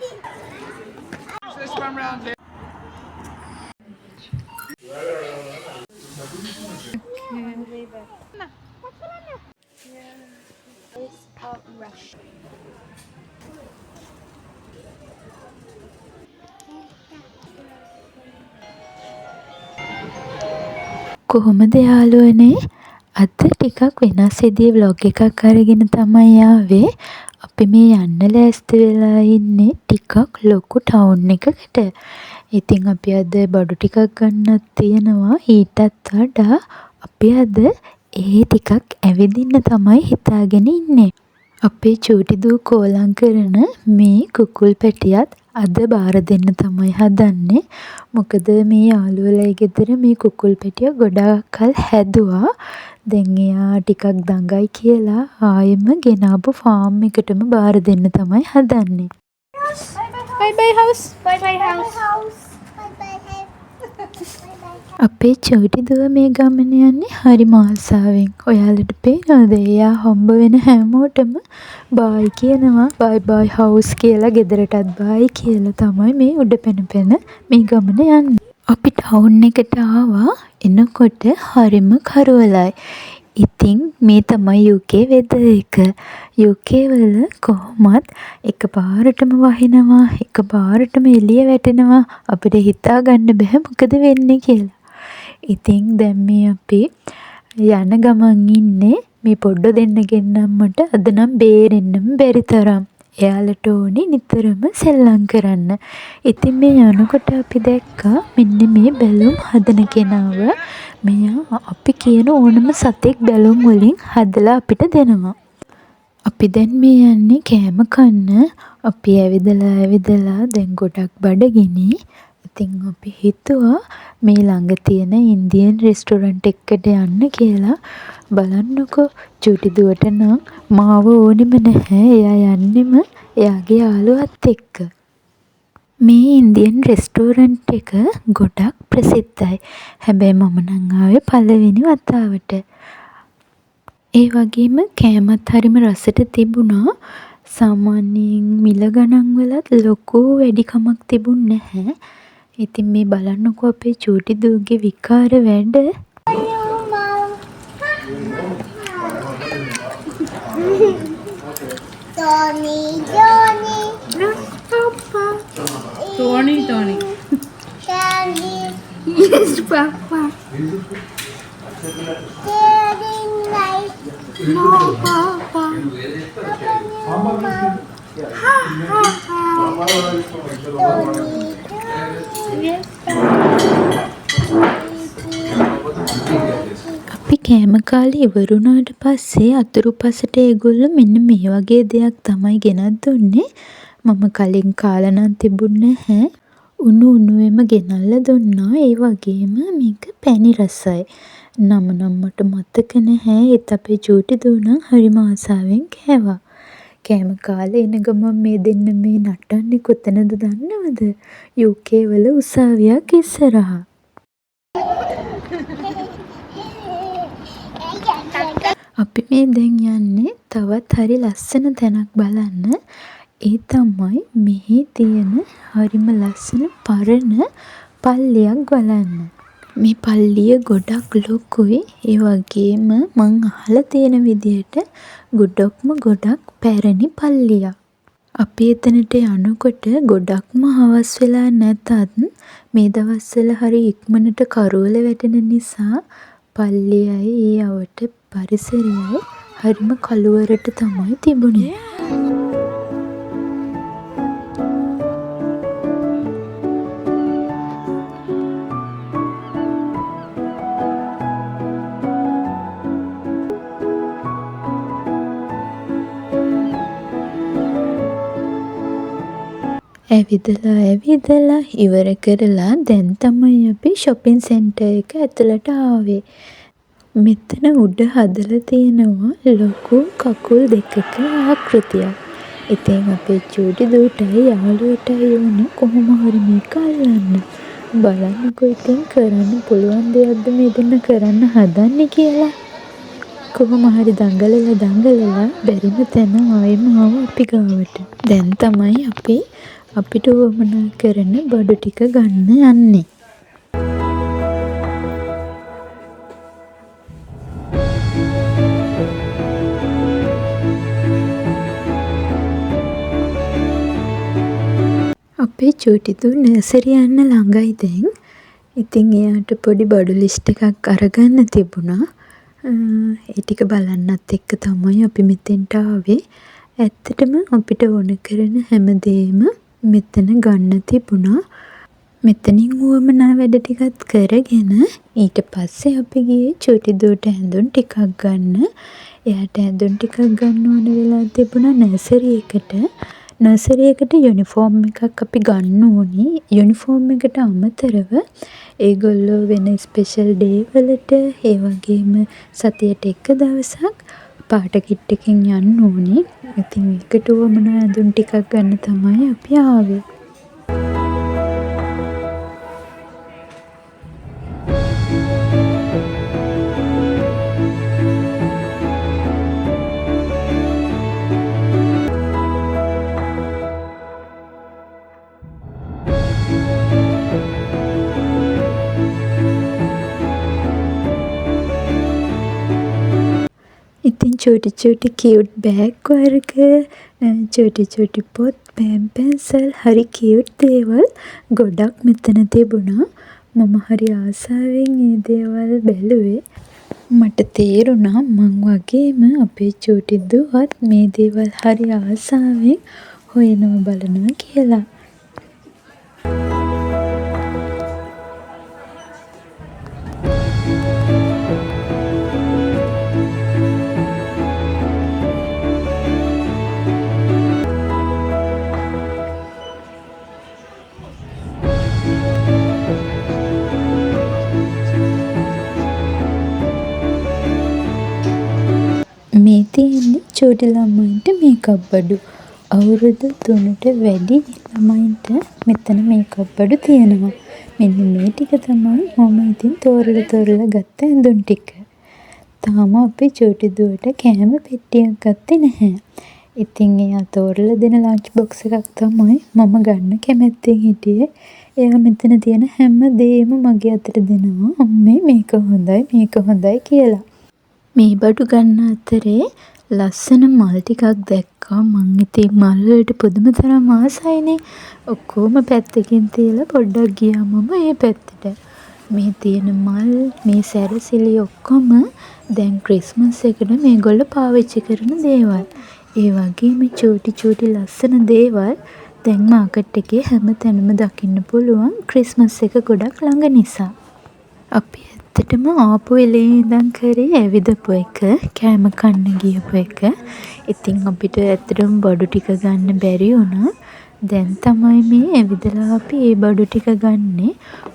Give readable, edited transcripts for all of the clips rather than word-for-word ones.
This one round here. කොහොමද යාළුවනේ? අද ටිකක් වෙනස් විදිහේ ව්ලොග් එකක් අරගෙන තමයි ආවේ. අපි මේ යන්න ලෑස්ති වෙලා ඉන්නේ ටිකක් ලොකු ටවුන් එකකට. ඉතින් අපි අද බඩු ටිකක් ගන්නත් තියෙනවා. ඊටත් වඩා අපි අද එහෙ ටිකක් ඇවිදින්න තමයි හිතාගෙන ඉන්නේ. අපේ චූටි දූ කෝලම් කරන මේ කුකුල් පැටියත් අද බාර දෙන්න තමයි හදන්නේ. මොකද මේ යාළුවලයි ගෙදර මේ කුකුල් පැටියා ගොඩාක් කල් හැදුවා. දැන් එයා ටිකක් දඟයි කියලා ආයෙම ගෙනාපු ෆාම් එකටම බාර දෙන්න තමයි හදන්නේ. Bye bye house. Bye bye house. Bye bye house. Bye bye. අපේ චූටි දුව මේ ගමන යන්නේ හරිම ආසාවෙන්. ඔයාලට පේනවද එයා හම්බ වෙන හැමෝටම බායි කියනවා. බයි බයි හවුස් කියලා ගෙදරටත් බායි කියලා තමයි මේ උඩ පැන පැන මේ ගමන යන්නේ. අපි ටවුන් එකට ආවා. එනකොට හරිම කරුවලයි. ඉතින් මේ තමයි UK weather එක. UK වල කොහොමත් එකපාරටම වහිනවා, එකපාරටම එළිය වැටෙනවා. අපිට හිතා ගන්න බැහැ මොකද වෙන්නේ කියලා. ඉතින් දැන් මේ අපි යන ගමන් ඉන්නේ. මේ පොඩ්ඩෝ දෙන්නගෙන් නම් මට අද නම් බේරෙන්නම බැරි තරම්. එයාලට ඕනේ නිතරම සෙල්ලම් කරන්න. ඉතින් මේ යනකොට අපි දැක්කා මෙන්න මේ බැලුම් හදන කෙනාව. මෙයා අපි කියන ඕනම සතෙක් බැලුම් වලින් හදලා අපිට දෙනවා. අපි දැන් මේ යන්නේ කෑම කන්න. අපි ඇවිදලා ඇවිදලා දැන් ගොඩක් බඩගිනි. ඉතින් අපි හිතුවා මේ ළඟ තියෙන ඉන්දියන් රෙස්ටෝරන්ට් එකකට යන්න කියලා. බලන්නකෝ, චූටි දුවට නම් මාව ඕනෙම නැහැ. එයා යන්නෙම එයාගේ යාළුවත් එක්ක. මේ ඉන්දියන් රෙස්ටෝරන්ට් එක ගොඩක් ප්‍රසිද්ධයි. හැබැයි මම නම් ආවේ පළවෙනි වතාවට. ඒ වගේම කෑමත් හරිම රසට තිබුණා. සාමාන්‍යයෙන් මිල ගණන් වලත් ලොකු වැඩිකමක් තිබුන් නැහැ. ඉතින් මේ බලන්නකෝ අපේ චූටි දූගේ විකාර වැඩ. Tony, Johnny. Papa. Tony, Tony. Candy. Yes, Papa. Daddy, nice. No, Papa. Papa, no, Mom. Ha ha ha. Tony, Johnny. Yes. අපි කෑම කාලේ ඉවර වුණාට පස්සේ අතුරු පසට ඒගොල්ලෝ මෙන්න මේ වගේ දෙයක් තමයි ගෙනත් දුන්නේ. මම කලින් කාලා නම් තිබුණ නැහැ. උණු උණුවෙම ගෙනල්ලා දුන්නා. ඒ වගේම මේක පැණි රසයි. නම නම් මට මතක නැහැ. ඒත් අපේ චූටි දූ නම් හරිම ආසාවෙන් කෑවා. කෑම කාලා එන ගමන් මේ දෙන්න මේ නටන්නේ කොතනද දන්නවද? UK වල උසාවියක් ඉස්සරහා. අපි මේ දැන් යන්නේ තවත් හරි ලස්සන තැනක් බලන්න. ඒ තමයි මෙහි තියෙන හරිම ලස්සන පරණ පල්ලියක් බලන්න. මේ පල්ලිය ගොඩක් ලොකුයි. ඒ වගේම මං අහලා තියෙන විදියට ගොඩක්ම ගොඩක් පැරණි පල්ලියක්. අපි එතනට යනකොට ගොඩක්ම හවස් වෙලා නැතත් මේ දවස්වල හරි ඉක්මනට කරුවල වැටෙන නිසා පල්ලියයි ඒ අවට පරිසරයයි හරිම කළුවරට තමයි තිබුණේ. ඇවිදලා ඇවිදලා ඉවර කරලා දැන් තමයි අපි ෂොපින් සෙන්ටර් එක ඇතුළට ආවේ. මෙතන උඩ හදලා තියෙනවා ලොකු කකුල් දෙකක ආකෘතියක්. ඉතින් අපේ චූටි දූටයි යාළුවටයි ඕනේ කොහොම හරි මේක අල්ලන්න. බලන්නකෝ ඉතින් කරන්න පුළුවන් දෙයක්ද මේ දෙන්න කරන්න හදන්නේ කියලා. කොහොම හරි දඟලලා දඟලලා බැරිම තැන ආයෙම ආවා අපි ගාවට. දැන් තමයි අපි අපිට උවමනා කරන බඩු ටික ගන්න යන්නේ. අපේ චූටි දූ නර්සරි යන්න ළඟයි දැන්. ඉතින් එයාට පොඩි බඩු ලිස්ට් එකක් අරගන්න තිබුණා. ඒ ටික බලන්නත් එක්ක තමයි අපි මෙතෙන්ට ආවේ. ඇත්තටම අපිට ඕන කරන හැම දේම මෙතන ගන්න තිබුණා. මෙතනින් උවමනා වැඩ ටිකත් කරගෙන ඊට පස්සේ අපි ගියේ චූටි දුවට ඇඳුම් ටිකක් ගන්න. එයාට ඇඳුම් ටිකක් ගන්න ඕන වෙලා තිබුණා නර්සරි එකට. නර්සරි එකට යුනිෆෝම් එකක් අපි ගන්න ඕනේ. යුනිෆෝම් එකට අමතරව ඒගොල්ලෝ වෙන ස්පෙෂල් ඩේ වලට, ඒ වගේම සතියට එක දවසක් පාට කිට් එකෙන් යන්න ඕනේ. ඉතින් ඒකට උවමනා ඇඳුම් ටිකක් ගන්න තමයි අපි ආවේ. ඉතින් චූටි චූටි කියුට් බෑග් වර්ග, චූටි චූටි පොත්, පෑන් පැන්සල්, හරි කියුට් දේවල් ගොඩක් මෙතන තිබුණා. මම හරි ආසාවෙන් ඒ දේවල් බැලුවේ. මට තේරුණා මං වගේම අපේ චූටි දුවත් මේ දේවල් හරි ආසාවෙන් හොයනවා බලනවා කියලා. මේ තියෙන්නේ චූටි ළමයින්ට මේකප් බඩු. අවුරුදු 3ට වැඩි ළමයින්ට මෙතන මේකප් බඩු තියෙනවා. මෙන්න මේ ටික තමයි මම ඉතින් තෝරලා තෝරලා ගත්ත ඇඳුම් ටික. තාම අපේ චූටි දුවට කෑම පෙට්ටියක් ගත්තේ නැහැ. ඉතින් එයා තෝරලා දෙන ලන්ච් බොක්ස් එකක් තමයි මම ගන්න කැමැත්තෙන් හිටියේ. එයා මෙතන තියෙන හැම දේම මගේ අතට දෙනවා, අම්මේ මේක හොඳයි මේක හොඳයි කියලා. මේ බඩු ගන්න අතරේ ලස්සන මල් ටිකක් දැක්කා. මං ඉතින් මල් වලට පුදුම තරම් ආසයිනේ. ඔක්කොම පැත්තකින් තියලා පොඩ්ඩක් ගියා මම ඒ පැත්තට. මේ තියෙන මල්, මේ සැරසිලි ඔක්කොම දැන් ක්‍රිස්මස් එකට මේගොල්ලෝ පාවිච්චි කරන දේවල්. ඒ වගේම චූටි චූටි ලස්සන දේවල් දැන් මාකට් එකේ හැම තැනම දකින්න පුළුවන් ක්‍රිස්මස් එක ගොඩක් ළඟ නිසා. අපි ඇත්තටම ආපු වෙලේ ඉඳන් කරේ ඇවිදපු එක, කෑම කන්න ගියපු එක. ඉතින් අපිට ඇත්තටම බඩු ටික ගන්න බැරි වුණා. දැන් තමයි මේ ඇවිදලා අපි ඒ බඩු ටික ගන්නෙ.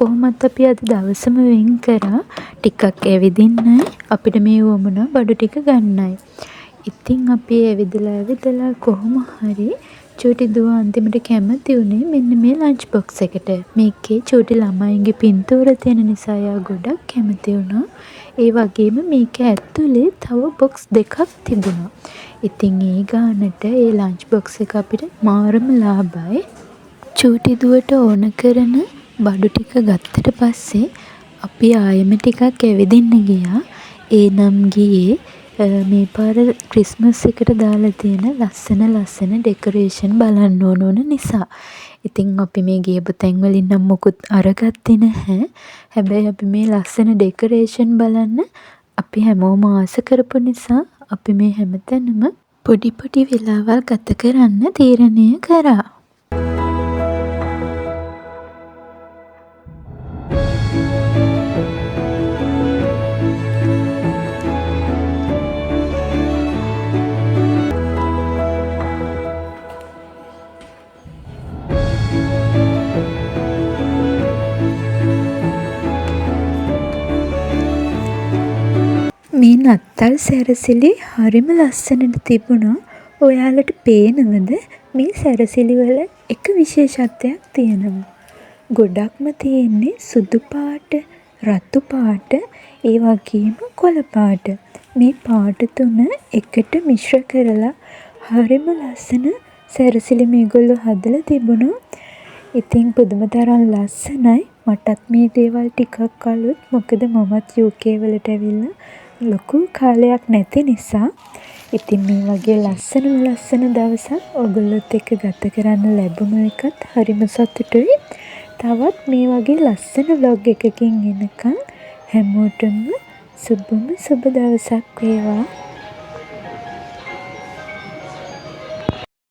කොහොමත් අපි අද දවසම වෙන් කරා ටිකක් ඇවිදින්නයි, අපිට මේ උවමනා බඩු ටික ගන්නයි. ඉතින් අපි ඇවිදලා ඇවිදලා කොහොම හරි චූටි දුව අන්තිමට කැමති වුණේ මෙන්න මේ ලන්ච් බොක්ස් එකට. මේකේ චූටි ළමයින්ගේ පින්තූර තියෙන නිසා එයා ගොඩක් කැමති වුණා. ඒ වගේම මේක ඇතුලේ තව බොක්ස් දෙකක් තිබුණා. ඉතින් ඒ ගානට ඒ ලන්ච් බොක්ස් එක අපිට මාරම ලාභයි. චූටි දුවට ඕන කරන බඩු ටික ගත්තට පස්සේ අපි ආයෙම ටිකක් ඇවිදින්න ගියා. ඒ නම් ගියේ මේ පාර ක්‍රිස්මස් එකට දාලා තියෙන ලස්සන ලස්සන ඩෙකොරේෂන් බලන්න ඕන වුණ නිසා. ඉතින් අපි මේ ගියපු තැන් වලින් නම් මොකුත් අරගත්තේ නැහැ. හැබැයි අපි මේ ලස්සන ඩෙකොරේෂන් බලන්න අපි හැමෝම ආස කරපු නිසා අපි මේ හැමතැනම පොඩි පොඩි වෙලාවල් ගත කරන්න තීරණය කරා. මේ නත්තල් සැරසිලි හරිම ලස්සනට තිබුණා. ඔයාලට පේනවද මේ සැරසිලි වල එක විශේෂත්වයක් තියෙනවා. ගොඩක්ම තියෙන්නේ සුදු පාට, රතු පාට, ඒ වගේම කොළ පාට. මේ පාට තුන එකට මිශ්‍ර කරලා හරිම ලස්සන සැරසිලි මේගොල්ලෝ හදලා තිබුණා. ඉතින් පුදුම තරම් ලස්සනයි. මටත් මේ දේවල් ටිකක් අලුත්. මොකද මමත් UK වලට ඇවිල්ලා ලොකු කාලයක් නැති නිසා. ඉතින් මේ වගේ ලස්සනම ලස්සන දවසක් ඔයගොල්ලොත් එක්ක ගත කරන්න ලැබුණ එකත් හරිම සතුටුයි. තවත් මේ වගේ ලස්සන ව්ලොග් එකකින් එනකන් හැමෝටම සුබම සුබ දවසක් වේවා.